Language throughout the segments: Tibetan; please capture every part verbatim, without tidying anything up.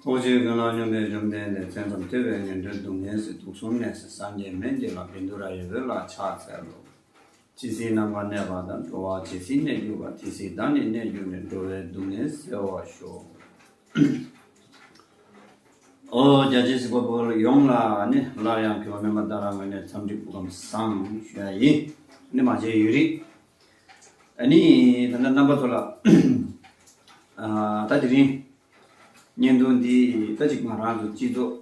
ཐུགས་རྗེའི་ཀུན་ལ་སྙོམས་པའི་བཅོམ་ལྡན་འདས། མཚན་ཙམ་ཐོས་པས་ངན་འགྲོའི་སྡུག་བསྔལ་སེལ། དུག་གསུམ་ནད་སེལ་སངས་རྒྱས་སྨན་གྱི་བླ། བཻ་ཌཱུརྱ་ཡི་འོད་ལ་ཕྱག་འཚལ་ལོ། ཇི་སྲིད་ནམ་མཁའ་གནས་པ་དང་། འགྲོ་བ་ཇི་སྲིད་གནས་གྱུར་པ། དེ་སྲིད་བདག་ནི་གནས་གྱུར་ནས། འགྲོ་བའི་སྡུག་བསྔལ་སེལ་བར་ཤོག། ཨོ་རྒྱ་ཆེའི་གཟིགས་པ་པོ་ཡོངས་ལ་ནི་སླར་ཡང་གུས་པ་སྨན་པ་ཏཱ་ར་ངོས་ནས་འཚམས་འདྲི་སྐུ་ཁམས་བཟང་ཞུ་ཡ་ཡིན། ནི་མ་བྱས་ཡོད་རིགས། ཨ་ནི་ད་ལྟ་རྣམ་པ་ཚོ་ལ་ཨ་ད་དེ་རིང་བརྙན་ཐུང་འདི་ད་ཅིག་ང་རང་ཚོ་སྤྱི་ཚོགས་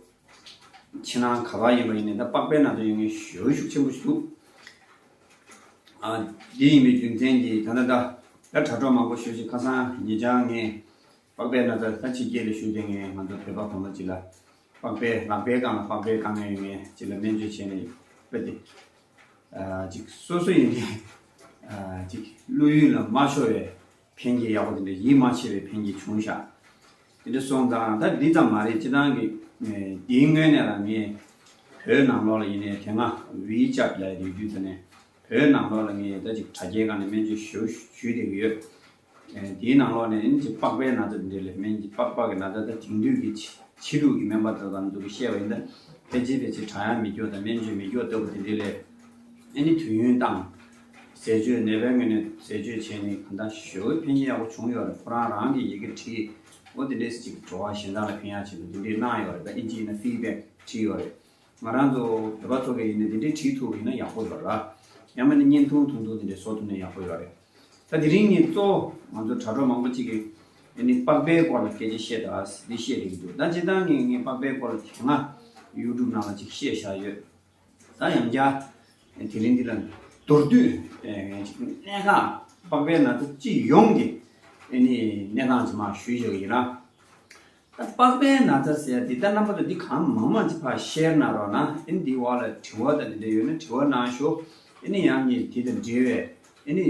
ཕྱི་ནང་ག་པར་ཡིན་པ་ཡིན་ནའི་ད་པགས་པའི་ན་ཚ་ཡོད་མཁན་ཞེ་པོ་ཤུགས་ཆེན་པོ་ཞིག་འདུག། ཨ་འདི་ཡིན་པའི་རྒྱུ་མཚན་གྱིས་ད་ལྟ་ད་ད་དྲ་གྲོགས་མང་པོ་ཞེ་པོ་ཅིག་ཁ་སང་ཉེ་ཆར་ངས་པགས་པའི་ན་ཚ་ད་ཕྱི་རྒྱལ་ལ་བཞུགས་བསྡད་མཁན་ང་ཚོ་བོད་པ་གང་པོ་ཅིག་ལ་པགས་པའི་ལག་པའི་སྒང་ལ་པགས་པའི་དཀའ་ངལ་ཡོད་མཁན་ཅིག་ལ་སྨན་བཅོས་བྱས་ནས་ཡོད་པ་དེ། ཨ་ཅིག་སོ་སོ་ཡིན་ནའི་ཨ་ཅིག་བློ་ཡུལ་ལ་མ་ཤོར་བའི་ཕན་གྱི་ཡག་པོ་དེ་འདྲ་ཡིད་མ་ཆེས་པའི་ཕན་གྱི་བྱུང་ཤག། དེ་འདྲ་སོང་ཙང་ད་འདི་ཙམ་མ་རེད། སྤྱིར་བཏང་གི་ཨེ་འདིའི་སྔོན་ནས་ལ་ངས་བོད་ནང་ལོགས་ལ་ཡིན་ནའི་དེ་སྔ་ཝི་ཅེཊ་ལབ་ཡ་དེ་ཡོད་དུས་ཙ་ནས་བོད་ནང་ལོགས་ལ་ངས་ད་ཅིག་དྲ་རྒྱའི་སྒང་ནས་སྨན་བཅོས་ཞུ་ཞུས་བསྡད་ཀྱི་ཡོད། ཨེ་དེའི་ནང་ལོགས་ནས་ཨེ་ནི་ཅིག་པགས་པའི་ན་ཚ་འདི་འདྲ་ལ་སྨན་གྱི་པགས་པ་གི་ན་ཚ་ད་དེང་དུས་ཀྱི་ཕྱི་ཕྱི་ལུགས་ཀྱི་སྨན་པ་དག་དང་འདུག་གི་བཤད་པ་ཡིན་ན་ཕལ་ཆེར་ཕལ་ཆེར་དྲག་ཡ་མི་སྐྱོ་དང་སྨན་བཅོས་མི་སྐྱོ་ལྟ་བུ་དེ་འདྲ་ལས་ཨེ་ནི་དུས་ཡུན་བཏང་། ཟས་སྤྱོད་ནད་པའི་ངོས་ནས་ཟས་སྤྱོད་བྱས་ནས་གང་ལྟར་ཞེ་པོ་ཕན་ཆེ་ཡག་པོ་བྱུང་ཡོད་རེད། ཁོ་རང་རང་གི་ཡི་གེ་བྲིས། འོ་དེ་འདྲས་ཅིག་བྲོ་བ་གཞན་དག་ལ་ཕན་ཡག་ཆེད་དུ་དེ་འདྲས་གནང་ཡོད་རེད། ད་ཨིན་ཇི་ཡིན་ན་ཕི་ཌི་བེག་བྲིས་ཡོད་རེད། ང་རང་ཚོ་བོད་པ་ཚོ་གིས་ཡིན་ན་འདི་འདྲའི་བྲིས་ཐུབ་པ་ཡིན་ན་ཡག་པོ་ཡོད་ར། ཡང་མིན་ན་བརྙན་ཐུང་ཐུང་ཐུང་འདི་འདྲའི་བཟོ་ཐུབ་ན་ཡག་པོ་ཡོད་རེད། ད་དེ་རིང་ངས་གཙོ་བོ་ང་ཚོ་དྲ་གྲོགས་མང་པོ་ཅིག་གིས་ཨ་ནི་པགས་པའི་སྐོར་ལ་སྐད་ཆ་བཤད་དང་འདི་བཤད་བསྡད་ཀྱི་འདུག། ད་སྤྱིར་བཏང་ངས་ངས་པགས་པའི་སྐོར་ལ་དེ་སྔ་ཡུ་ཊུབ་ནང་ལ་ཅིག་བཤད་བཞག་ཡོད། ད་ཡང་བསྐྱར་དེ་རིང་འདི་ལ་མདོར་བསྡུས་ཅིག་གནས་སྟངས་པགས་པའི་ན་ཚ་སྤྱི་ཡོངས་ཀྱི་ཨ་ནི་གནས་སྟངས་ཅིག་མར་ཞུས་བཞག་གི་ཡིན་ན། ད་པགས་པའི་ན་ཚ་ཟེར་ཡ་འདི་ད་རྣམ་པ་ཚོ་འདི་གང་མང་མང་ཅིག་ཕར་ཤེར་གནང་རོགས་གནང་། ཨ་ནི་འདིའི་འོག་ལ་དྲི་བ་དང་འདི་འདྲ་ཡོད་ན་དྲི་བ་གནང་ཤོག། ཨ་ནི་ཡང་ངས་འདི་དང་འབྲེལ་བའི་ཨ་ནི་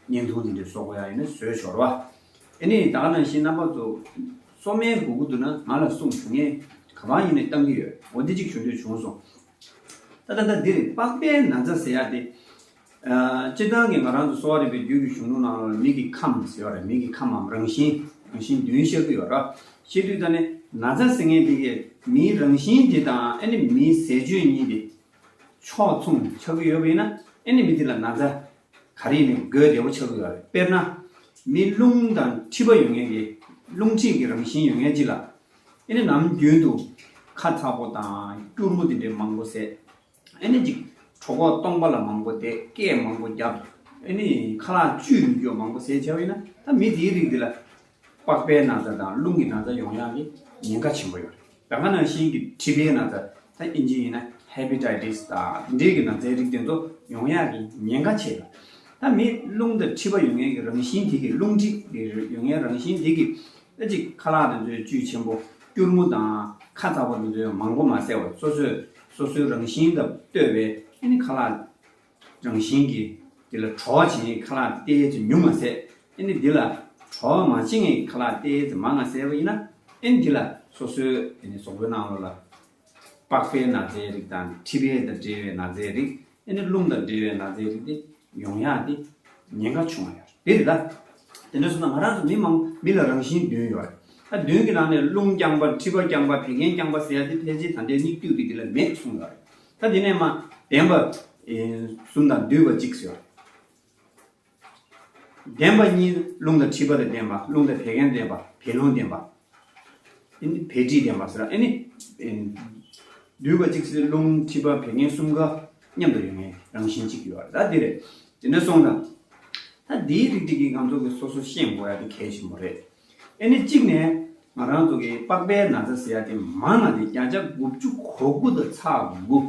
བརྙན་ཐུང་འདི་འདྲ་བཟོ་དགོས་ཡ་ཡིན་ན་བཟོས་ཤོག་ར་བ། ཨ་ནི་ད་ག་ནང་བཞིན་རྣམ་པ་ཚོ་སོ་སྨན་དགོས་ཀྱི་འདུག་ན་ང་ལ་གསུངས། ཞུ་མཁན་ག་པར་ཡིན་ནའི་བཏང་གི་ཡོད། འོ་འདི་གཅིག་ཞུ་འདོད་བྱུང་སོང་། ད་ད་ལྟ་འདིར་པགས་པའི་ན་ཚ་ཟེར་ཡ་དེ། ཨ་སྤྱིར་བཏང་གི་ང་རང་ཚོ་གསོ་བ་རིག་པའི་རྒྱུད་ཀྱི་གཞུང་ལུགས་ནང་ལ་མི་གི་ཁམས་ཟེར་བ་རེད། མི་གི་ཁམས་འམ་རང་བཞིན། རང་བཞིན་བདུན་བཤད་ཀྱི་ཡོད་ར། བཤད་དུས་ད་ནི་ན་ཚ་ཟེར་མཁན་དེ་གའི་མིའི་རང་བཞིན་དེ་དང་ཨ་ནི་མིའི་ཟས་སྤྱོད་གཉིས་དེ་ཕྱོགས་མཚུངས་ཆགས་ཀྱི་ཡོད་པ་ཡིན་ན་ཨ་ནི་མི་དེ་ལ་ན་ཚ་ག་རེ་ཡིན་ནའི་འགོས་བདེ་པོ་ཆགས་ཀྱི་ཡོད་རེད། དཔེར་ན་མི་རླུང་དང་མཁྲིས་པ་ཡོད་མཁན་གྱི་རླུང་མཁྲིས་ཀྱི་རང་བཞིན་ཡོད་མཁན་ཅིག་ལ་ཨ་ནི་ནམ་རྒྱུན་དུ་ཁ་ཚ་པོ་དང་སྐྱུར་མོ་དེ་འདྲའི་མང་པོ་བཟས། ཨ་ནི་ཅིག་གྲོད་ཁོག་སྟོང་པ་ལ་མང་པོ་བསྡད། སྐད་མང་པོ་བརྒྱབ། ཨ་ནི་ཁ་ལག་བཅུད་མི་སྐྱོ་མང་པོ་ཟས་བྱས་པ་ཡིན་ན་ད་མི་དེའི་རིགས་འདི་ལ་པགས་པའི་ན་ཚ་དང་རླུང་གི་ན་ཚ་ཡོང་ཡག་གི་ཉེན་ཁ་ཆེན་པོ་ཡོད་རེད། ད་ག་ནང་བཞིན་གྱི་མཁྲིས་པའི་ན་ཚ་ད་ཨིན་ཇི་ཡིན་ན་ཧེ་པ་ཊའི་ཊི་སི་དང་འདི་འདྲའི་གི་ན་ཚའི་རིགས་དེ་ཚོ་ཡོང་ཡག་གི་ཉེན་ཁ་ཆེ་ལ། ད་མི་རླུང་དང་མཁྲིས་པ་ཡོད་མཁན་གྱི་རང་བཞིན་དེ་གི་རླུང་མཁྲིས་ཡོད་མཁན་རང་བཞིན་དེ་གི་ད་ཅིག་ཁ་ལག་དེ་ཚོའི་བཅུད་ཆེན་པོ་སྐྱུར་མོ་དང་ཁ་ཚ་པོ་དེ་ཚོའི་མང་པོ་མ་བཟས་པར་སོ་སོས་སོ་སོའི་རང་བཞིན་དང་ལྟོས་པའི་ཨ་ནི་ཁ་ལག་རང་བཞིན་གྱི་དེ་ལ་བྲོ་བ་བྱེད་མཁན་ཁ་ལག་དེ་ཏོག་ཙམ་ཉུང་ང་བཟས། ཨ་ནི་འདི་ལ་བྲོ་བ་མ་བྱེད་མཁན་ཁ་ལག་དེ་ཏོག་ཙམ་མང་ང་བཟས་པ་ཡིན་ན་ཨ་ནི་འདི་ལ་སོ་སོའི་ཨ་ནི་གཟུགས་པོའི་ནང་ལོགས་ལ་པགས་པའི་ན་ཚའི་རིགས་དང་མཁྲིས་པའི་དང་འབྲེལ་བའི་ན་ཚའི་རིགས། ཨ་ནི་རླུང་དང་འབྲེལ་བའི་ན་ཚའི་རིགས་དེ་ཡོང་ཡག་དེ་ཉེན་ཁ་ཆུང་བ་ཡོད་རེད། དེ་རེད་ད། དེ་འདྲ་སོང་ན་ང་རང་ཚོ་མི་མང་མི་ལ་རང་བཞིན་བདུན་ཡོད་རེད། ད་བདུན་གྱི་ནང་ནས་རླུང་རྐྱང་པ་མཁྲིས་པ་རྐྱང་པ་བད་ཀན་རྐྱང་པ་ཟེར་ཡ་དེ་ཕལ་ཆེར་ད་ལྟའི་སྙིགས་དུས་ཀྱི་དེ་ལ་མེད་གསུངས་ཡོད་རེད། ད་དེ་ནས་མ་ལྡན་པ་གསུམ་དང་འདུས་པ་གཅིག་ཟེར་ཡོད་རེད། ལྡན་པ་གཉིས་རླུང་དང་མཁྲིས་པ་དང་ལྡན་པ། རླུང་དང་བད་ཀན་ལྡན་པ། བད་རླུང་ལྡན་པ། ཨ་ནི་བད་མཁྲིས་ལྡན་པ་ཟེར། ཨ་ནི་ཨེ་འདུས་པ་གཅིག་ཟེར། རླུང་མཁྲིས་པ་བད་ཀན་གསུམ་ཀ་མཉམ་དུ་ཡོད་མཁན་རང་བཞིན་གཅིག་ཡོད་རེད། ད་འདི་རེད། དེ་འདྲ་སོང་ཙང་ད་འདིའི་རིགས་དེ་གི་ང་ཚོ་གི་སོ་སོ་ཤེས་དགོས་ཡ་དེ་གལ་ཆེན་པོ་རེད། ཨ་ནི་གཅིག་ནས་ང་རང་ཚོ་གི་པགས་པའི་ན་ཚ་ཟེར་ཡ་དེ་མང་ང་དེ་བརྒྱ་ཆ་དགུ་བཅུ་གོ་དགུ་དང་ཚེག་དགུ།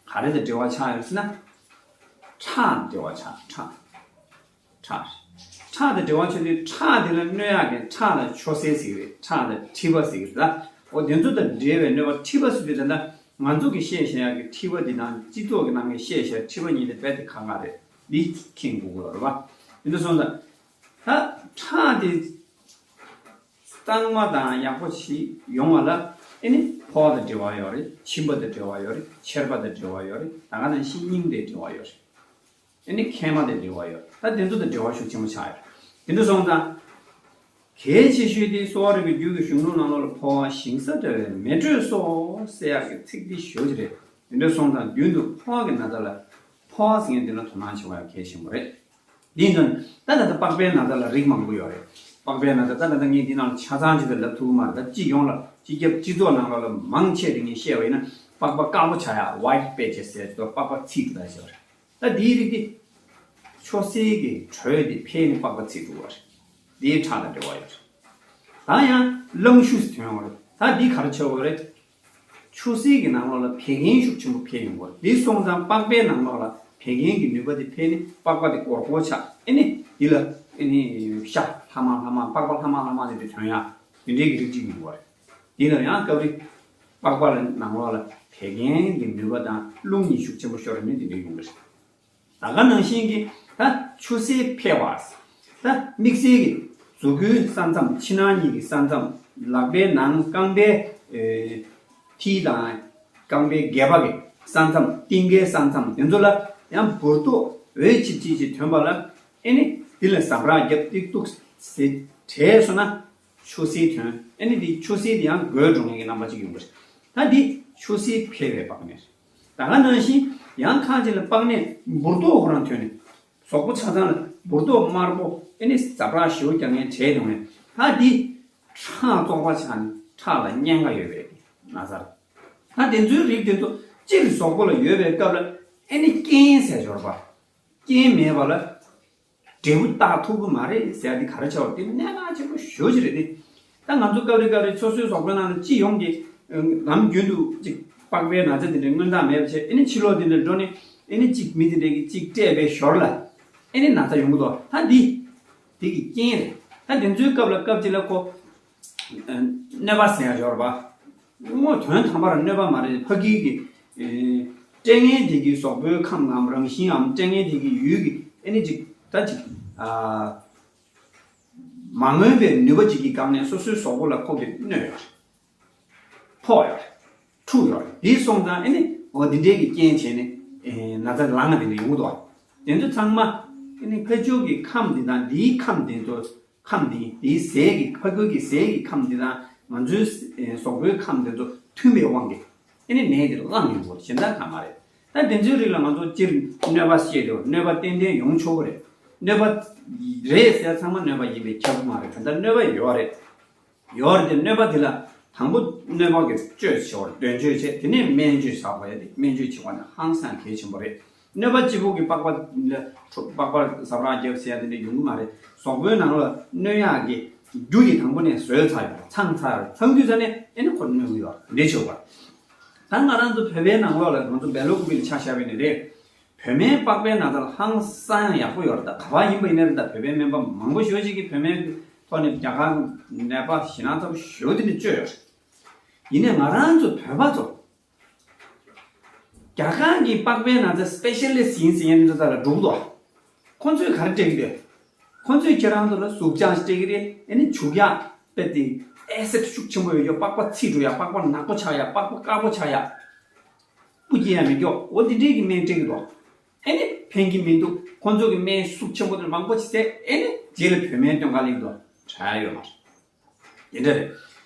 ག་རེ་དང་འབྲེལ་བ་ཆགས་ཡོད་ཟེར་ན། ཁྲག་དང་འབྲེལ་བ་ཆགས། ཁྲག་ཁྲག་ཁྲག་དང་འབྲེལ་བ་ཆགས་དུས་ཁྲག་དེ་ལ་གནོད་ཡག་གི་ཁྲག་ལ་ཆུ་སེར་ཟེར་གི་རེད། ཁྲག་དང་མཁྲིས་པ་ཟེར་གི་རེད་ད། འོ་དེ་ཚོ་དང་འབྲེལ་བའི་གནོད་པ། མཁྲིས་པ་ཟེར་དུས་ད་ལྟ་ང་ཚོ་གི་བཤད་བཞག་ཡག་གི་མཁྲིས་པ་འདི་དང་སྤྱི་ཚོགས་ཀྱི་ནང་གི་བཤད་བཞག་མཁྲིས་པ་གཉིས་དེ་རྦད་དེ་ཁག་ཁག་རེད། འདི་མཁྱེན་དགོས་ཀྱི་རེད་པ། དེ་འདྲ་སོང་ཙང་ད་ཁྲག་དེ་གཙང་མ་དང་ཡག་པོ་ཞིག་ཡོང་བ་ལ་ཨེ་ནི་ཕོ་བ་དང་འབྲེལ་བ་ཡོད་རེད། མཆིན་པ་དང་འབྲེལ་བ་ཡོད་རེད། མཆེར་པ་དང་འབྲེལ་བ་ཡོད་རེད། ད་ག་ནང་བཞིན་སྙིང་དང་འབྲེལ་བ་ཡོད་རེད། ཨེ་ནི་མཁལ་མ་དང་འབྲེལ་བ་ཡོད་རེད། ད་དེ་ཚོ་དང་འབྲེལ་བ་ཤུགས་ཆེན་པོ་ཆགས་ཡོད་རེད། དེ་འདྲ་སོང་ཙང་། གལ་ཆེ་ཤོས་དེ་གསོ་བ་རིག་པའི་རྒྱུད་ཀྱི་གཞུང་ལུགས་ནང་ལོགས་ལ་ཕོ་བ་ཞིང་ས་བྲལ་བའི་མེ་དྲོད་སོགས་ཟེར་ཡག་གི་ཚིག་འདི་ཞོ་ཅིག་རེད། དེ་འདྲ་སོང་ཙང་རྒྱུན་དུ་ཕོ་བ་གི་ན་ཚ་ལ་ཕོ་བ་ཟེར་མཁན་དེ་ལ་དོ་སྣང་བྱེད་དགོས་ཡག་གལ་ཆེན་པོ་རེད། འདི་ཡིན་ཙང་ད་ད་ལྟ་པགས་པའི་ན་ཚ་ལ་རིགས་མང་པོ་ཡོད་རེད། པགས་པའི་ན་ཚ་ད་ད་ལྟ་ངས་འདི་ནང་ལ་ཆ་ཚང་ཅིག་ད་ལབ་ཐུབ་ཀྱི་མ་རེད། ད་སྤྱི་ཡོངས་ལ་སྤྱི་ཁྱབ་སྤྱི་ཚོགས་ནང་ལོགས་ལ་མང་ཆེ་རིགས་ངས་བཤད་པ་ཡིན་ན་པགས་པ་དཀར་པོ་ཆགས་ཡག་white patches ཟེར་ཅིག་དང་པགས་པ་ཚིག་འགྲོ་ཡག་ཅིག་ཡོད་རེད། ད་འདིའི་རིགས་དེ་ཆུ་སེར་གྱི་དྲོད་དེ་འཕེལ་ནས་པགས་པ་ཚིག་འགྲོ་བ་རེད། འདིའི་ཁྲག་དང་འབྲེལ་བ་ཡོད་རེད། ད་ཡང་རླངས་ཤུགས་ཐོན་ཡོང་བ་རེད། ད་འདི་ག་རེ་ཆགས་ཡོད་རེད། ཆུ་སེར་གྱི་ནང་ལོགས་ལ་བད་ཀན་ཤུགས་ཆེན་པོ་འཕེལ་ཡོང་གི་རེད། འདི་སོང་ཙང་པགས་པའི་ནང་ལོགས་ལ་བད་ཀན་གྱི་ནུས་པ་དེ་འཕེལ་ནས་པགས་པ་དེ་སྒོར་སྒོར་ཆགས། ཨེ་ནི་འདི་ལ་ཨེ་ནི་ཤ་ལྷག་མ་ལྷག་མ་པགས་པ་ལྷག་མ་ལྷག་མ་དེ་དེ་ཐོན་ཡག་དེ་འདྲའི་གི་རིགས་གཅིག་ཡོང་གི་རེད། འདི་ལ་ཡང་སྐབས་རེ་པགས་པ་ལ་ནང་ལོགས་ལ་བད་ཀན་གྱི་ནུས་པ་དང་རླུང་གཉིས་ཤུགས་ཆེན་པོ་ཤོར་ནས་དེ་འདྲ་ཡོང་གི་རེད། ད་ག་ནང་བཞིན་གྱི་ད་ཆུ་སེར་འཕེལ་བ། ད་དམིགས་བསལ་གྱི་གཟུགས་པོའི་ས་མཚམས་ཕྱི་ནང་གཉིས་ཀྱི་ས་མཚམས་ལག་པའི་ནང་རྐང་པའི་ཨེ་མཐིལ་དང་རྐང་པའི་སྒལ་པ་གི་ས་མཚམས་རྟིང་གའི་ས་མཚམས་དེ་ཚོ་ལ་ཡང་འབུར་ཏོག་འོད་ཆིབ་ཆིབ་ཅིག་ཐོན་པ་ལ་ཨེ་ནི་འདི་ལ་ཟ་འཕྲུག་བརྒྱབ་སྟེ་གཏུགས་ཟེར་བྲལ་སོང་ན། ཆུ་སེར་ཐོན། ཨེ་ནི་འདི་ཆུ་སེར་འདི་ཡང་འགོས་འགྲོ་མཁན་གྱི་རྣམ་པ་ཅིག་ཡོང་གི་རེད། ད་འདི་ཆུ་སེར་འཕེལ་བའི་པགས་ནད་རེད། ད་ག་ནང་བཞིན་ཡང་ཁ་ཅིག་ལ་པགས་ནད་འབུར་ཏོག་ཁོ་རང་ཐོན་ནས་གཟུགས་པོ་ཆ་ཚང་ལ་འབུར་ཏོག་དམར་པོ་ཨེ་ནི་ཟ་འཕྲུག་ཞེ་པོ་རྒྱག་མཁན་བྲལ་ཡོང་ནས་ད་འདི་ཁྲག་བཙོག་པ་ཆགས་ནས་ཁྲག་ལ་གཉན་ཁ་ཡོད་པའི་ན་ཚ་རེད། ད་དེ་ཚོའི་རིགས་དེ་ཚོ་སྤྱིར་གཟུགས་པོ་ལ་ཡོད་པའི་སྐབས་ལ་ཨེ་ནི་རྐྱེན་ཟེར་འབྱོར་པ། རྐྱེན་མེད་པ་ལ་འབྲས་བུ་བཏགས་ཐུབ་ཀྱི་མ་རེད་ཟེར་ཡ་འདི་ག་རེ་ཆགས་པ་དེ་གནད་འགག་ཆེན་པོ་ཞེ་པོ་ཅིག་རེད་དེ། ད་ང་ཚོ་སྐབས་རེ་སྐབས་རེ་སོ་སོའི་གཟུགས་པོའི་ནང་ལ་སྤྱི་ཡོངས་ཀྱི་ལམ་རྒྱུན་དུ་ཅིག་པགས་པའི་ན་ཚ་དེ་འདྲའི་སྔོན་བརྟག་མེད་པ་བྱས་ཨེ་ནི་ཕྱི་ལོགས་དེ་འདྲ་འགྲོ་ནས་ཨེ་ནི་ཅིག་མི་དེ་འདྲས་ཀྱིས་ཅིག་སྤྲད་པའི་ཞོར་ལ་ཨེ་ནི་ན་ཚ་ཡོང་གི་འདུག་ད་འདི་དེ་གི་རྐྱེན་རེད། ད་དེ་ཚོའི་སྐབས་ལ་སྐབས་ཅིག་ལ་ཁོ་གནོད་པ་ཟེར་ཡ་ཡོད་རེད་པ། དངོས་དོན་དམ་པར་གནོད་པ་མ་རེད། ཕ་གི་གི་ཨེ་སྤྲད་མཁན་དེ་གི་གཟུགས་པོའི་ཁམས་ངམ་རང་བཞིན་ངམ་སྤྲད་མཁན་དེ་གི་ཡུལ་གི་ཨེ་ནི་ཅིག་ད་ཅིག་ཨ་མ་མངོན་པའི་ནུས་པ་ཅིག་གི་སྒང་ནས་སོ་སོའི་གཟུགས་པོ་ལ་ཁོ་གི་གནོད་ཡོད་རེད། ཕོག་ཡོད་རེད། འཁྲུག་ཡོད་རེད། དེ་སོང་ཙང་ཨེ་ནི་འོ་དེ་འདྲའི་གི་རྐྱེན་བྱས་ནས་ཨེ་ན་ཚ་ལངས་ང་དེ་འདྲ་ཡོང་གི་འདུག་དེ་ཚོ་ཚང་མ་ཨེ་ནི་ཕར་ཕྱོགས་ཀྱི་ཁམས་དེ་དང་འདིའི་ཁམས་དེ་ཚོ་ཁམས་འདི་འདིའི་ཟས་ཀྱི་ཕ་གི་གི་ཟས་ཀྱི་ཁམས་འདི་དང་ང་ཚོའི་ཨེ་གཟུགས་པོའི་ཁམས་འདི་ཚོ་མཐུན་པའི་དབང་གིས་ཨེ་ནི་ནད་འདི་བསླངས་ཡོང་གི་འདུག་གཞན་དག་གང་མ་རེད། ད་དེ་ཚོའི་རིགས་ལ་ང་ཚོ་སྤྱིར་གནོད་པ་བཤད་དེ་གནོད་པ་ཏན་ཏན་ཡོང་ཆོག་གི་རེད། གནོད་པ་རེད་ཟེར་ཚང་མ་གནོད་པ་ཡིན་པས་ཁྱབ་ཀྱི་མ་རེད། ད་ལྟ་གནོད་པ་ཡོད་རེད། ཡོད་རེད་དེ་གནོད་པ་དེ་ལ་དང་པོ་གནོད་པ་གི་བཅོས་བྱེད་པར་འདོན་བཅོས་བྱས་དེ་ནས་སྨན་བཅོས་བྱ་དགོས་ཡ་དེ་སྨན་བཅོས་བྱེད་པ་ནི་ཧང་སང་གལ་ཆེན་པོ་རེད། གནོད་པ་གཅིག་པོ་གི་པགས་པ་ལ་པགས་པ་ཟ་འཕྲུག་བརྒྱབ་ཟེར་ཡ་དེ་འདྲ་ཡོང་གི་མ་རེད། གཟུགས་པོའི་ནང་ལ་གནོད་ཡག་གི་རྒྱུ་དེ་དང་པོ་ནས་བཟོས་ཚར་ཡོད་ཚང་ཚར་ཚང་དུས་ཙ་ནས་ཨེ་ནི་ཁོ་གནོད་གི་ཡོད་འདི་ཆོག་པ། ད་ང་རང་ཚོ་བོད་པའི་ནང་ལོགས་ལ་ང་ཚོ་བེ་ལོ་ཀུ་པི་ལ་ཆ་བཞག་པ་ཡིན་ན་རེད། བུད་མེད་པགས་པའི་ན་ཚ་ལ་ཧང་སང་ཡག་པོ་ཡོད་རེད། ད་ག་པར་ཡིན་པ་ཡིན་ན་རེད། ད་བོད་པའི་སྨན་པ་མང་པོ་ཞེ་པོ་ཅིག་གིས་བུད་མེད་ཀྱི་ཐོག་ནས་རྒྱ་གར་ནད་པ་ཞེད་སྣང་ཚ་པོ་ཞེ་པོ་དེ་འདྲ་བཅོས་ཡོད་རེད། ཡིན་ནའི་ང་རང་ཚོ་བོད་པ་ཚོ་རྒྱ་གར་གྱི་པགས་པའི་ན་ཚ་སི་པེ་ཤལ་ལི་སི་ཊི་ཡིན་ཟེར་མཁན་ཚོ་ལ་འགྲོ་གི་འདུག་ཁོ་ཚོས་ག་རེ་སྤྲད་ཀྱི་འདུག་ཁོ་ཚོས་ཁྱེད་རང་ཚོ་ལ་ཟུག་རྐྱང་སྤྲད་ཀྱི་རེད། ཨེ་ནི་བྱུག་ཡག་དཔེ་དེ་ཨེ་སིད་ཤུགས་ཆེན་པོ་ཡོད་ཀྱོག་པགས་པ་ཚིག་འགྲོ་ཡག་པགས་པ་ནག་པོ་ཆགས་ཡག་པགས་པ་དཀར་པོ་ཆགས་ཡག་སྤུ་སྐྱེ་ཡ་མི་མགྱོགས། འོ་འདི་འདྲའི་གི་སྨན་སྤྲད་ཀྱི་འདུག་ཨེ་ནི་ཕན་གྱི་མི་འདུག་ཁོང་ཚོ་གི་སྨན་ཤུགས་ཆེན་པོ་དེ་མང་པོ་ཅིག་བཟས། ཨེ་ནི་རྗེས་ལ་བུད་མེད་སྟོན་ག་སླེབས་འདུག་དྲག་ཡོད་མ་རེད། དེ་འདྲ་རེད།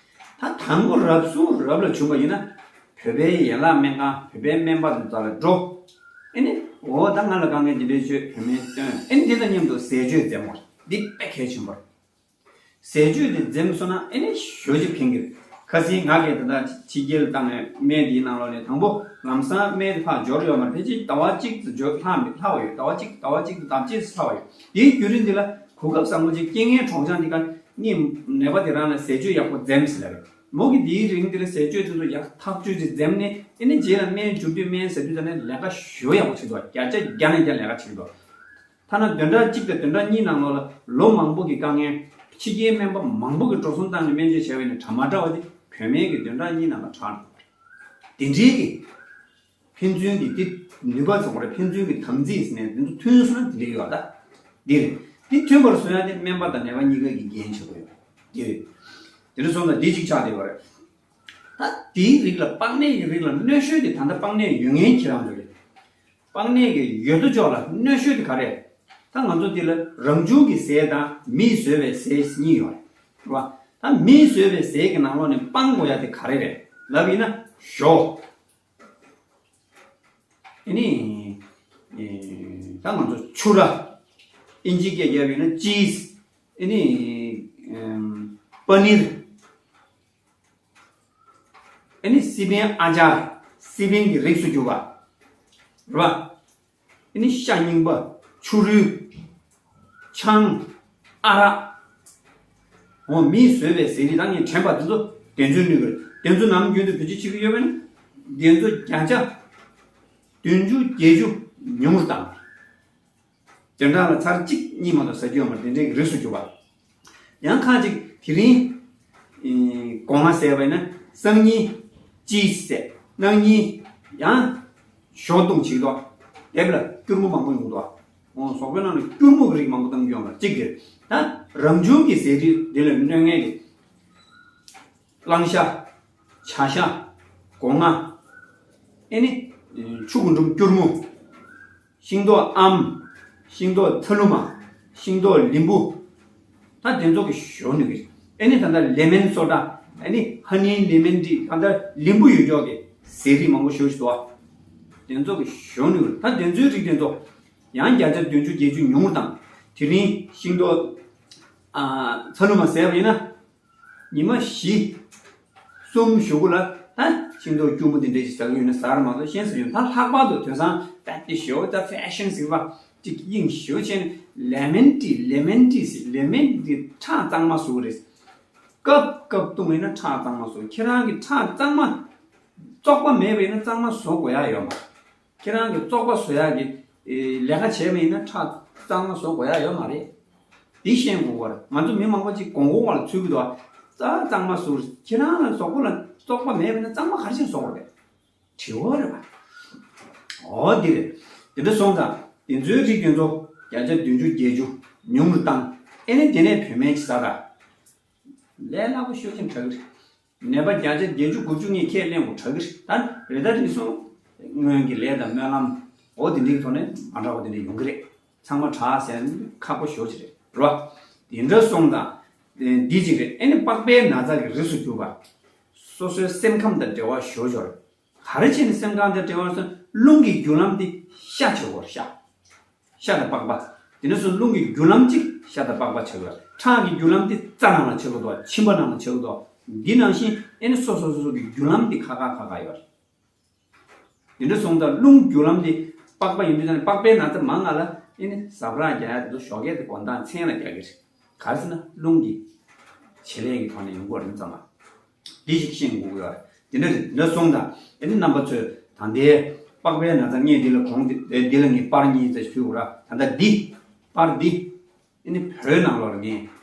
ད་དང་པོ་རབ་གསུང་རབ་ལ་བྱུང་བ་ཡིན་ན་བོད་པའི་ཡན་ལག་སྨན་ཁང་བོད་པའི་སྨན་པ་ཚོ་རྩ་ལ་འགྲོ། ཨེ་ནི་འོ་ད་ང་ལ་དཀའ་ངལ་འདི་འདྲའི་བྱོས་བུད་མེད་སྟོན། ཨེ་ནི་འདི་དང་མཉམ་དུ་ཟས་སྤྱོད་འཛེམ་དགོས། འདི་དཔེ་གལ་ཆེན་པོ་རེད། ཟས་སྤྱོད་དེ་འཛེམ་སོང་ན་ཨེ་ནི་ཞོ་ཞིག་ཕན་གི་རེད། ཁ་སང་ང་གིས་ད་ལྟ་ཕྱི་རྒྱལ་བཏང་ནས་སྨན་དེའི་ནང་ལོགས་ནས་དང་པོ་ལམ་སང་སྨན་དེ་ཕར་འབྱོར་ཡོད་མ་རེད། ཕལ་ཆེར་ཟླ་བ་གཅིག་ཙམ་འབྱོར་ལྷག་མི་ལྷག་པ་ཡོད། ཟླ་བ་གཅིག་ཟླ་བ་གཅིག་དང་ཟླ་བ་གཅིག་ཙམ་ལྷག་པ་ཡོད། དེའི་བརྒྱུད་རིམ་འདི་ལ་གོ་སྐབས་བཟང་པོ་ཅིག་སྐྱེ་ངན་གྲོངས་ཆང་འདི་ག་ངས་ནད་པ་དེ་རང་ལ་ཟས་སྤྱོད་ཡག་པོ་འཛེམ་ཟེར་ལབ་རེད། མོ་གིས་དེའི་རིང་འདི་ལ་ཟས་སྤྱོད་དེ་ཚོ་ཡག་ཐག་ཆོད་ཅིག་འཛེམ་ནས་ཨེ་ནི་རྗེས་ལ་སྨན་མཇུག་བསྡུས་སྨན་ཟ་དུས་ཙམ་ནས་ལས་ཀ་ཞོ་ཡག་པོ་བྱེད་འདུག་བརྒྱ་ཆ་བརྒྱ་ནས་བརྒྱ་ལས་ཀ་བྱེད་འདུག་ཐ་ན་བདུན་ཕྲག་གཅིག་དང་བདུན་ཕྲག་གཉིས་ནང་ལོགས་ལ་ལོ་མང་པོ་གི་དཀའ་ངལ་ཕྱི་རྒྱལ་སྨན་པ་མང་པོ་གི་འགྲོ་སོང་བཏང་ནས་སྨན་བཅོས་བྱས་པ་ཡིན་ན་དྲག་མ་དྲག་པ་དེ་བུད་མེད་ཀྱི་བདུན་ཕྲག་གཉིས་ནང་ལ་དྲག་འགྲོ་བ་རེད། དེ་འདྲའི་གི་ཕན་ཚུན་གྱི་དེ་ནུས་པ་ཚོགས་རེད། ཕན་ཚུན་གྱི་དམ་ཚིག་ཟེར་ནས་དེ་ཚོ་མཐུན་སོང་ན་དེ་འདྲའི་ཡོད་ད། འདི་རེད། དེ་མཐུན་པར་བཟོ་ཡ་དེ་སྨན་པ་དང་ནད་པ་གཉིས་ཀ་གི་འགན་ཆེ་པོ་ཡོད། འདི་རེད། དེ་འདྲ་སོང་ཙང་འདི་གཅིག་ཆགས་བསྡད་པ་རེད། ད་དེའི་རིགས་ལ་པགས་ནད་ཀྱི་རིགས་ལ་གནོད་ཤོས་དེ་ད་ལྟ་པགས་ནད་ཡོད་མཁན་ཁྱེད་རང་ཚོ་རེད། པགས་ནད་ཀྱི་ཡོད་དོ་ཅོག་ལ་གནོད་ཤོས་དེ་ག་རེ། ད་ང་ཚོ་འདི་ལ་རང་བྱུང་གི་ཟས་དང་མིས་བཟོས་པའི་ཟས་གཉིས་ཡོད་རེད། རེད་བ། ད་མིས་བཟོས་པའི་ཟས་ཀྱི་ནང་ལོགས་ནས་སྤང་དགོས་ཡ་དེ་ག་རེ་རེད་ལབ་ཡིན་ན་ཞོ། ཨེ་ནི། ཨེ། ད་ང་ཚོ་ཕྱུ་ར། ཨིན་ཇི་སྐད་རྒྱབ་ཡིན་ན་ཅིས། ཨེ་ནི། ཨེམ། པ་ནིར། ཨེ་ནི་སི་པན་ཨ་ཅར། སི་པན་གྱི་རིགས་སུ་གྱུར་པ། རེད་པ། ཨེ་ནི་ཤ་རྙིང་པ། ཕྱུ་རུ། ཆང་། ཨ་རག། འོ་མིས་བཟོས་པའི་ཟས་རིགས་ད་ངས་དྲན་པ་དེ་ཚོ་དེ་ཚོའི་ནུས་པ་རེད། དེ་ཚོ་ནམ་རྒྱུན་དུ་བེད་སྤྱོད་བྱེད་ཀྱི་ཡོད་པས་ན། དེ་ཚོ་བརྒྱ་ཆ་བདུན་ཅུ་བརྒྱད་ཅུ་ཉུང་རུ་བཏང་། དེ་འདྲ་ལ་ཚར་གཅིག་གཉིས་མ་གཏོགས་ཟ་རྒྱུ་ཡོད་མ་རེད། དེ་འདྲའི་རིགས་སུ་གྱུར་པ། ཡང་ཁ་ཅིག་དེ་རིང་། ཨེ། སྒོ་ང་ཟས་པ་ཡིན་ན་སང་ཉིན་ཅིས་ཟས། གནངས་ཉིན་ཡང་ཞོ་བཏུང་བྱེད་དོ། དེབ་ལ་སྐྱུར་མོ་མང་པོ་ཡོང་དོ། འོ་ཟོག་པོའི་ནང་ནས་སྐྱུར་མོ་གི་རིགས་མང་པོ་བཏང་རྒྱུ་ཡོང་ལ་གཅིག་རེད། ད་རང་བྱུང་གི་ཟས་རིགས་འདི་ལ་གནོད་ངེས་ཀྱི། གླང་ཤ། བྱ་ཤ། སྒོ་ང་། ཨེ་ནི། ཆུ་གུ་འབྲུམ་སྐྱུར་མོ། ཤིང་ཏོག་ཨམ། ཤིང་ཏོག་ཚ་ལུ་མ། ཤིང་ཏོག་ལིམ་བུ། ད་དེ་ཚོ་གི་ཞོ་ནུས་ཀྱི། ཨེ་ནི་ད་ལྟ་ལེ་མན་སོ་ཌ། ཨེ་ནི་ཧ་ནི་ལེ་མན་ཊི། ད་ལྟ་ལིམ་བུ་ཡོད་ཅོག་གི་ཟས་རིགས་མང་པོ་ཞོ་ཞིག་འདུག་ཨ། དེ་ཚོ་གི་ཞོ་ནུས་ཀྱི། ད་དེ་ཚོའི་རིགས་དེ་ཚོ་ཡང་བརྒྱ་ཆ་བདུན་ཅུ་བརྒྱད་ཅུ་ཉུང་རུ་བཏང་། དེ་རིང་ཤིང་ཏོག་ཨ། ཚ་ལུ་མ་ཟས་པ་ཡིན་ན། ཉི་མ་བཞི། གསུམ་གཞུག་གུ་ལ་ད་ཤིང་ཏོག་སྐྱུར་མོ་འདི་འདྲ་ཞིག་ཟ་གི་ཡོད་ན་ཟ་ར་མ་གཏོགས་གཞན་ཟ་ཡོད། ད་ལྷག་པར་དུ་དེང་སང་ད་དེ་ཞོ་ད་ཧྥེ་ཤན་ཟེར་བ་ཅིག་དབྱིངས་ཞོ་ཆེན་ལེ་མན་ཊི། ལེ་མན་ཊི་ཟེར། ལེ་མན་ཊི་ཁྲག་གཙང་མ་བཟོ་གི་རེད། སྐབས་སྐབས་བཏུང་ཡིན་ན་ཁྲག་གཙང་མ་བཟོ། ཁྱེད་རང་གི་ཁྲག་གཙང་མ་བཙོག་པ་མེད་པ་ཡིན་ན་གཙང་མ་བཟོ་དགོས་ཡ་ཡོད་མ་རེད། ཁྱེད་རང་གི་བཙོག་པ་བཟོ་ཡག་གི་ལས་ཀ་བྱས་པ་ཡིན་ན་ཁྲག་གཙང་མ་བཟོ་དགོས་ཡག་ཡོད་མ་རེད། འདི་ཤེས་དགོས་པ་རེད། ང་ཚོ་མི་མང་པོ་ཅིག་གོང་གོང་བ་ལ་ཚུད་ཀྱི་འདུག་ཨ། རྩ་གཙང་མ་བཟོ། ཁྱེད་རང་ལ་གཟུགས་པོ་ལ་བཙོག་པ་མེད་པ་ཡིན་ན་གཙང་མ་ག་རེ་བྱས་བཟོ་དགོས་རེད། དྲི་བ་རེད་པ། འོ་འདི་རེད། དེ་འདྲ་སོང་ཙང་དེ་ཚོའི་རིགས་དེ་ཚོ་བརྒྱ་ཆ་བདུན་ཅུ་བརྒྱད་ཅུ་ཉུང་རུ་བཏང་། ཨེ་ནས་དེ་ནས་བོད་སྨན་གྱི་ཟ་ར། ལས་སླ་པོ་ཤོད་ཀྱིན་དྲག་གི་རེད། ནད་པ་བརྒྱ་ཆ་བརྒྱད་ཅུ་དགུ་བཅུ་གཉིས་ཁས་ལེན་དགོས་དྲག་གི་རེད། ད་རེད། ད་རེས་སོང་སྔོན་གྱི་ལས་དང་སྨོན་ལམ། འོ་དེ་འདྲའི་ཐོག་ནས་མ་འདྲ་བ་དེ་འདྲ་ཡོང་གི་རེད། ཚང་མ་དྲག་ཟེར་ན་ཁག་པོ་ཞེ་པོ་ཅིག་རེད། རེད་བ། དེ་འདྲ་སོང་ཙང་། འདི་གཅིག་རེད། ཨེ་ནི་པགས་པའི་ན་ཚ་གི་རིགས་སུ་གྱུར་པ། སོ་སོའི་སེམས་ཁམས་དང་འབྲེལ་བ་ཞེ་པོ་ཅིག་རེད། ག་རེ་བྱས་ནས་སེམས་ཁམས་དང་འབྲེལ་བ་སོང་། རླུང་གི་རྒྱུ་ལམ་དེ་ཤ་བྱེད་དགོས་རེད། ཤ། ཤ་དང་པགས་པ། དེ་ནས་སོ་རླུང་གི་རྒྱུ་ལམ་གཅིག་ཤ་དང་པགས་པ་ཆགས་ཡོད། ཁྲག་གི་རྒྱུ་ལམ་དེ་རྩ་ནང་ལ་ཆགས་ཀྱི་འདུག་མཆིན་པ་ནང་ལ་ཆགས་ཀྱི་འདུག་འདི་ནང་བཞིན་ཨེ་ནི་སོ་སོ་སོ་སོ་གི་རྒྱུ་ལམ་དེ་ཁག་ཁག་ཁག་ཁག་ཡོད་རེད། དེ་འདྲ་སོང་ཙང་རླུང་རྒྱུ་ལམ་དེ་པགས་པ་ཡིན་དུས་ཙང་ནས་པགས་པའི་ན་ཚ་མང་ང་ལ་ཨེ་ནི་ཟ་འཕྲུག་རྒྱག་ཡ་དེ་ཚོ་ཞོགས་ཀས་དེ་དགོང་དག་མཚན་ལ་རྒྱག་གི་རེད། ག་རེ་ཟེར་ན་རླུང་གི་བྱེད་ལས་ཀྱི་ཐོག་ནས་ཡོང་གི་ཡོད་རེད་ཙང་མ། འདི་ཞིག་ཤེས་དགོས་ཀྱི་ཡོད་རེད། དེ་འདྲ་རེད། འདི་འདྲ་སོང་ཙང་ཨེ་ནི་རྣམ་པ་ཚོས་ད་ལྟའི་པགས་པའི་ན་ཚ་ངས་འདི་ལ་གོང་དེ་འདི་ལ་ངས་པར་གཉིས་ཙམ་ཞུ་དགོས་ར། ད་ལྟ་འདི་པར་འདི་ཨེ་ནི་བོད་ནང་ལོགས་ལ་ངས་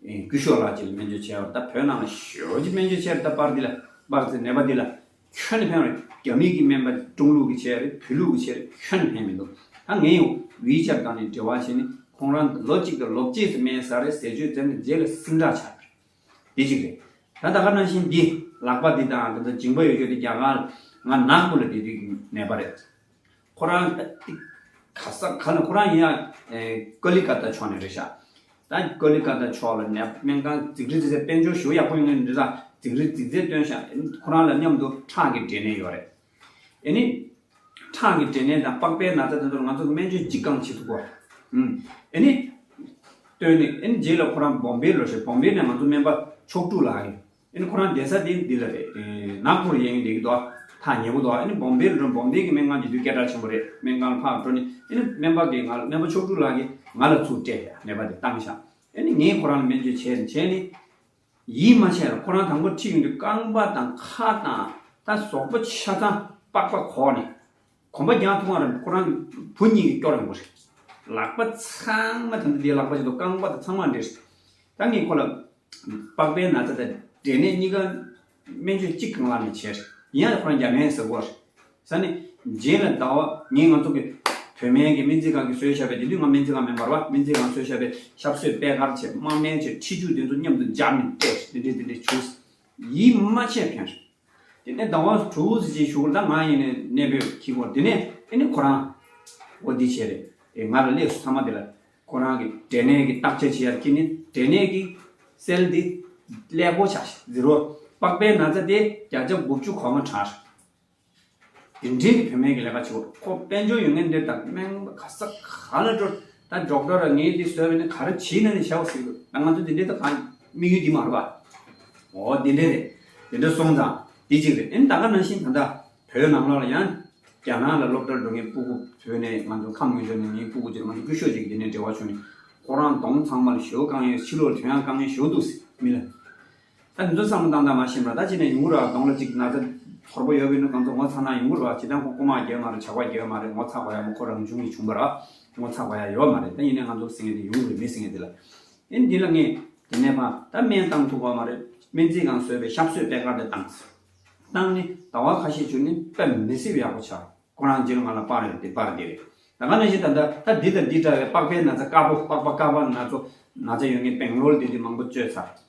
རྒྱུ་ཤོག་ལགས་ཅིག་ལ་སྨན་བཅོས་བྱས་པ། ད་བོད་ནང་ལ་ཞེ་པོ་ཅིག་སྨན་བཅོས་བྱས་རེད། ད་པར་འདི་ལ་པར་ཙི་ནད་པ་འདི་ལ་ཁྱོན་ནས་ཕན་པ་རེད། རྒྱ་མི་གི་སྨན་པ་ཀྲུང་ལུགས་ཀྱི་བྱས་རེད། བོད་ལུགས་ཀྱི་བྱས་རེད། ཁྱོན་ནས་ཕན་མི་འདུག་ད་ངས་ཡང་ཝི་ཅར་སྒང་ནས་འབྲེལ་བ་བྱས་ནས་ཁོང་རང་ལོ་གཅིག་དང་ལོ་གཅིག་ཙམ་སྨན་ཟ་རེད། ཟས་སྤྱོད་བཙལ་ནས་རྗེས་ལ་སིང་དྲག་ཆགས་པ་རེད། འདི་གཅིག་རེད། ད་ད་ག་ནང་བཞིན་འདི་ལག་པ་འདི་དང་འདི་ཚོ་མཇིང་པ་ཡོད་ཆོག་འདི་རྒྱ་གར་ང་ནག་པོ་ལ་བསྡད་དུས་ཀྱི་ནད་པ་རེད། ཁོ་རང་ད་ཏིག་ག་ས་ག་ལ་ཁོ་རང་ཡིན་ཡང་ཀ་ལི་ཀ་ཏ་ཕྱོགས་ནས་རེད་ཤག་ད་ཀ་ལི་ཀ་ཏ་ཕྱོགས་ལ་ནད་སྨན་ཁང་རྫིག་རིལ་རྫིག་རྫིག་དཔལ་འབྱོར་ཞེ་པོ་ཡག་པོ་ཡོད་ནི་འདི་ད་རྫིག་རིལ་རྫིག་རྫིག་སྟོན་ཤག་ཁོ་རང་ལ་མཉམ་དུ་ཁྲག་གི་འབྲས་ནད་ཡོད་རེད། ཨེ་ནི། ཁྲག་གི་འབྲས་ནད་དང་པགས་པའི་ན་ཚ་དེ་ཚོར་ང་ཚོ་སྨན་བཅོས་གཅིག་རྐང་བྱེད་ཐུབ་གོ། ཨུམ། ཨེ་ནི། སྟོན་ནི་ཨེ་ནི་རྗེས་ལ་ཁོ་རང་བོམ་བེ་ལ་ཤོག་བོམ་བེ་ནས་ང་ཚོ་སྨན་པ་མཆོག་སྤྲུལ་ལགས་ཡིན། ཨེ་ནི་ཁོ་རང་བསྡད་ས་དེ་འདི་ལ་རེད། ཨེ་ནག་པོར་ཡལ་ཡོང་བསྡད་ཀྱི་འདུག་ཐག་ཉེ་པོ་འདུག་ཨེ་ནི་བོམ་བེ་ལ་འགྲོ། བོམ་བེ་གི་སྨན་ཁང་དེ་དུས་སྐད་གྲགས་ཆེན་པོ་རེད། སྨན་ཁང་ལ་ཕར་འགྲོ་ནི་ཨེ་ནི་སྨན་པ་གིས་ང་ལ་སྨན་པ་མཆོག་སྤྲུལ་ལགས་ཀྱིས་ང་ལ་ཚུར་སྤྲད་ཡ་ནད་པ་དེ་བཏང་ཤག་ཨེ་ནི་ངས་ཁོ་རང་ལ་སྨན་བཅོས་བྱས་ནི་བྱས་ནི། ཡིད་མ་ཆེས་ལ་ཁོ་རང་དང་པོ་ཁྲིད་ཡོང་དུས་རྐང་པ་དང་ཁ་དང་ད་གཟུགས་པོ་ཆ་ཚང་པགས་པ་གོག་ནས་གོམ་པ་རྒྱག་ཐུབ་མ་རེད། ཁོ་རང་བུ་གཉིས་ཀྱིས་སྐྱོར་ཡོང་གི་རེད། ལག་པ་ཚང་མ་ད་ལྟ་འདིའི་ལག་པ་ཅིག་ཏུ་རྐང་པ་དང་ཚང་མ་འདྲེས། ད་ངས་ཁོ་ལ་པགས་པའི་ན་ཚ་དང་འབྲས་ནད་གཉིས་ཀ་སྨན་བཅོས་གཅིག་གང་ལ་ནས་བྱས། ཡིན་ཡང་ཁོ་རང་རྒྱ་སྨན་ཟ་གི་རེད། ས་ནི་རྗེས་ལ་ཟླ་བ་ངས་ང་ཚོ་གི་བོད་སྨན་གྱི་སྨན་རྩིས་ཁང་གིས་བཟོས་བཞག་པའི། དེ་དུས་ང་སྨན་རྩིས་ཁང་མེད་པ་རེད་བ། སྨན་རྩིས་ཁང་བཟོས་བཞག་པའི་ཤབ་སོས་པད་དཀར་བྱས། དམར་སྨན་བྱས། ཁྲིད་རྒྱུ་དེ་ཚོ་མཉམ་དུ་སྦྱར་ནས་སྤྲད། དེ་འདྲས་དེ་འདྲས་བྱུང་། ཡིད་མ་ཆེས་ཕན་རེད། དེ་ནས་ཟླ་བ་དྲུག་ཙམ་ཅིག་གཞུག་ལ་ད་ང་ཡིན་ནས་གནས་སྤོས་ཁྱི་སྐོར། དེ་ནས་ཨེ་ནི་ཁོ་རང་འོ་འདི་བྱས་རེད། ཨེ་ང་ལ་སླེབས་སོང་། ཚང་མ་དེ་ལ་ཁོ་རང་གི་འབྲས་ནད་ཀྱི་བརྟག་དཔྱད་བྱེད་ཡར་ཁྱི་ནི་འབྲས་ནད་ཀྱི་སེལ་འདི་ ཀླད་ཀོར་ཆགས་ཤིང་ཟེར་རོ། པགས་པའི་ན་ཚ་དེ་བརྒྱ་ཆ་དགུ་བཅུ་གོང་མ་དྲག་ཤིང་། དེ་འདྲའི་གི་བུད་མེད་ཀྱི་ལས་ཀ་བྱེད་དགོས། ཁོ་དཔལ་འབྱོར་ཡོད་མཁན་འདིར་དང་སྨན་ག་ས་ག་ལ་འགྲོ། ད་ཌོག་ཊར་ངས་འདི་བཟོས་པ་ནི་ག་རེ་བྱས་ན་ནི་བྱའོ་ཟེར་གི་འདུག་ད་ང་ཚོ་དེ་འདྲའི་ད་གང་དམིགས་ཡུལ་འདི་མ་རེད་པ། འོ་དེ་འདྲའི་རེད། དེ་འདྲ་སོང་ཙང་དེ་གཅིག་རེད། ཨེ་ད་ག་ནང་བཞིན་ད་ལྟ་བོད་ནང་ལོགས་ལ་ཡང་རྒྱ་ནག་ལ་སློབ་གྲྭར་འགྲོ་མཁན་སྤུ་གུ་བོད་ནས་ང་ཚོ་ཁམས་ངོས་ཕྱོགས་ནས་ངའི་སྤུ་གུ་ཅིག་ང་ཚོ་སྐུ་ཞབས་ཅིག་དེ་ནས་འབྲེལ་བ་བྱུང་ནས་ཁོ་རང་གདོང་ཚང་མ་ལ་ཞེ་པོ་དཀའ་ངལ། ཕྱི་ལོགས་ཐོན་ཡག་དཀའ་ངལ་ཞེ་པོ་འདུག་ཟེར་མི་ལ། ད་འདི་ཚོ་བསམ་བློ་བཏང་སྟངས་མ་ཤེས་པར་ད་ཅི་ནས་ཡོང་གི་རེད། གདོང་ལ་ཅིག་ན་ཚ་ཚོར་པོ་ཡོད་པའི་ནི་གང་ཚོ་ངོ་ཚ་ན་ཡོང་གི་རེད། ཇི་ལྟར་ཁོ་རྐུ་མ་རྒྱག་མ་རེད། ཇག་པ་རྒྱག་མ་རེད། ངོ་ཚ་དགོས་ཡ་མོ་ཁོ་རང་བྱུང་གི་བྱུང་བ་རེད། ངོ་ཚ་དགོས་ཡ་ཡོད་མ་རེད། ད་ཡིན་ནའི་ང་ཚོ་ཟེར་མཁན་དེ་ཡོང་གི་རེད། མི་ཟེར་མཁན་དེ་ལ། ཨེ་འདི་ལ་ངས་དེ་ནས་ཕར་ད་སྨན་བཏང་ཐུབ་པ་མ་རེད། སྨན་རྩིས་ཁང་བཟོས་པའི་ཞབས་སོས་པད་དཀར་དེ་བཏང་། བཏང་ནི་ཟླ་བ་ཁ་ཤས་བྱུང་ནི་དཔེ་མི་སྲིད་པ་ཡག་པོ་ཆགས། ཁོ་རང་རྗེས་ལ་ང་ལ་པར་རེད་དེ་པར་དེ་རེད། ད་ག་ནང་བཞིན་ད་ལྟ་ད་འདི་དང་འདི་འདྲ་བའི་པགས་པའི་ན་ཚ་དཀར་པོ། པགས་པ་དཀར་པོ་ན་ཚོ་ན་ཚ་ཡོད་མཁན་བེང་ལོར་དེ་འདྲ་མང་པོ་བཅོས་ཚར།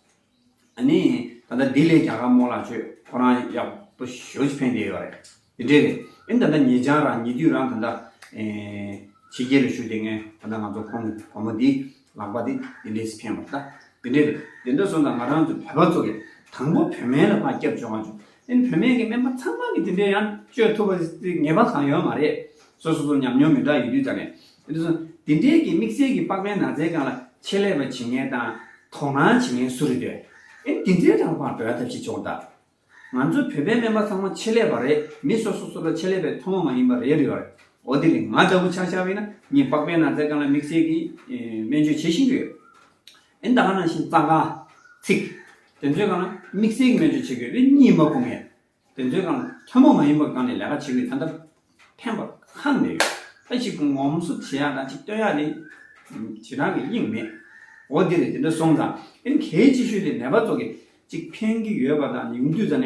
ཨ་ནི་ད་ལྟ་ལྡི་ལི་རྒྱ་གར་རྨོ་ལགས་ཚོས་ཁོ་རང་ཡག་པོ་ཞེ་པོ་ཅིག་ཕན་བསྡད་ཡོད་རེད། དེ་འདྲས་རེད། ཨ་ནི་ད་ལྟ་ཉེ་ཆར་རང་ཉེ་དུས་རང་ད་ལྟ་ཨེ་ཕྱི་རྒྱལ་ལ་བཞུགས་བསྡད་མཁན་ད་ལྟ་ང་ཚོ་ཁོང་བུ་མོ་འདི་ལག་པ་འདི་འདི་འདྲས་ཕན་པ་ད་དེ་འདྲས་རེད། དེ་འདྲ་སོང་ཙང་ང་རང་ཚོ་བོད་པ་ཚོ་གིས་དང་པོ་བོད་སྨན་ལ་ཕར་སྐྱབས་བཅོལ་ག་བྱུང་། ཨ་ནི་བོད་སྨན་གྱི་སྨན་པ་ཚང་མ་གིས་དེ་འདྲས་ཡང་བཅོས་ཐུབ་པ་ངེས་པ་གང་ཡོད་མ་རེད། སོ་སོ་སོ་ཉམས་མྱོང་མི་འདྲ་ཡོད་དུས་ཙང་ནས། དེ་འདྲ་སོང་དེ་འདྲས་ཀྱི་དམིགས་བསལ་གྱི་པགས་པའི་ན་ཚའི་སྒང་ལ་ཆེད་ལས་པ་བྱེད་མཁན་དང་དོ་སྣང་བྱེད་མཁན་སུ་རེད་འདོད། ཨེ་དེ་འདྲའི་རང་དབང་འགྲོ་ཡ་ཐབས་ཤེས་བྱུང་ད། ང་ཚོ་བོད་པའི་སྨན་པ་ཚང་མ་ཆེད་ལས་པ་རེད། མི་སོ་སོ་སོ་ལ་ཆེད་ལས་པའི་ཐུན་མོང་མ་ཡིན་པ་རེ་རེ་ཡོད་རེད། འོ་དེ་ལས་ང་ལྟ་བུ་ཆ་བཞག་པ་ཡིན་ན་ངས་པགས་པའི་ན་ཚའི་སྒང་ལ་དམིགས་བསལ་གྱི་ཨེ་སྨན་བཅོས་བྱེད་བཞིན་ཡོད། ཨེ་ད་ག་ནང་བཞིན་རྩ་དཀར་ཚིགས་དེ་ཚོའི་སྒང་ལ་དམིགས་བསལ་གྱི་སྨན་བཅོས་བྱེད་དགོས་རེད། གཉིད་མ་ཁུག་མཁན། དེ་ཚོའི་སྒང་ལ་ཐུན་མོང་མ་ཡིན་པའི་སྒང་ནས་ལས་ཀ་བྱེད་དགོས། ད་ལྟ་ཕན་པ་ཧང་ནས་ཡོད། ད་ཅིག་ངོམ་སོ་བྱེད་ཡག་དང་ཅིག་སྟོན་ཡག་དེ་བྱེད་སྟངས་ཀྱི་དབྱིངས་མེད། འོ་དེ་རེད། དེ་འདྲ་སོང་ཙང་ཨེ་གལ་ཆེ་ཤོས་དེ་ནད་པ་ཚོ་གི་ཅིག་ཕན་གྱི་ཡོད་པ་དང་ཡོང་དུས་ཙ་ནས་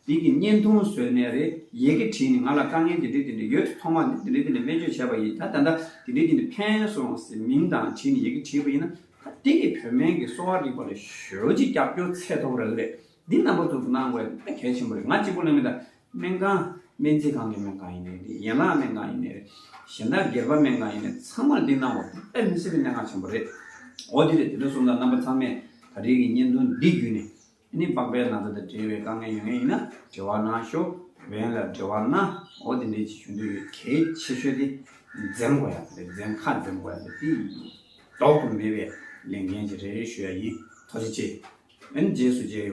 དེ་གི་བརྙན་ཐུང་བཟོས་ནས་རེད། ཡི་གེ་བྲིས་ནས་ང་ལ་དཀའ་ངལ་དེ་འདྲ་དེ་འདྲ་ཡོད། ཐོག་མ་དེ་འདྲ་དེ་འདྲ་སྨན་བཅོས་བྱས་པ་ཡིན། ད་ད་ལྟ་དེ་འདྲ་དེ་འདྲ་ཕན་སོང་ཟེར་མིང་དང་བྲིས་ནས་ཡི་གེ་བྲིས་པ་ཡིན་ན། ད་དེ་གི་བོད་སྨན་གྱི་གསོ་བ་རིག་པ་ལ་ཞེ་པོ་ཅིག་རྒྱབ་སྐྱོར་ཚད་མཐོ་པོ་རག་གི་རེད། འདི་རྣམ་པ་ཚོ་གནང་དགོས་དཔེ་གལ་ཆེན་པོ་རེད། ང་གཅིག་པུ་ལ་མི་ད་སྨན་ཁང་སྨན་རྩིས་ཁང་གི་སྨན་ཁང་ཡིན་ནའི་རེད། ཡན་ལག་སྨན་ཁང་ཡིན་ནའི་རེད། གཞན་དག་སྒེར་པ་སྨན་ཁང་ཡིན་ནའི་ཚང་མར་འདི་གནང་བ་དཔེ་མི་སྲིད་པའི་གནད་འགག་ཆེན་པོ་རེད། འོ་དེ་རེད། དེ་འདྲ་སོང་ཙང་རྣམ་པ་ཚང་མས་ད་རེས་ཀྱི་བརྙན་ཐུང་འདི་བརྒྱུད་ནས་ནི་པགས་པའི་ན་ཚ་དང་འབྲེལ་བའི་དཀའ་ངལ་ཡོད་མཁན་ཡིན་ན་འབྲེལ་བ་གནང་ཤོག་བན་ལ་འབྲེལ་བ་གནང་། འོ་དེ་འདྲའི་ཅིག་ཞུ་འདོད་ཡོད། གལ་ཆེ་ཤོས་དེ་འཛེམ་དགོས་ཡ་དེ་རེད། འཛེམ་ཁ་འཛེམ་དགོས་ཡ་དེ་དེ་ལྡོག་ཏུ་མེད་པའི་ལས་འགན་ཅིག་རེད་ཞུ་ཡ་ཡིན། ཐུགས་རྗེ་ཆེ། ཨན་རྗེས་སུ་མཇལ་ཡོང་།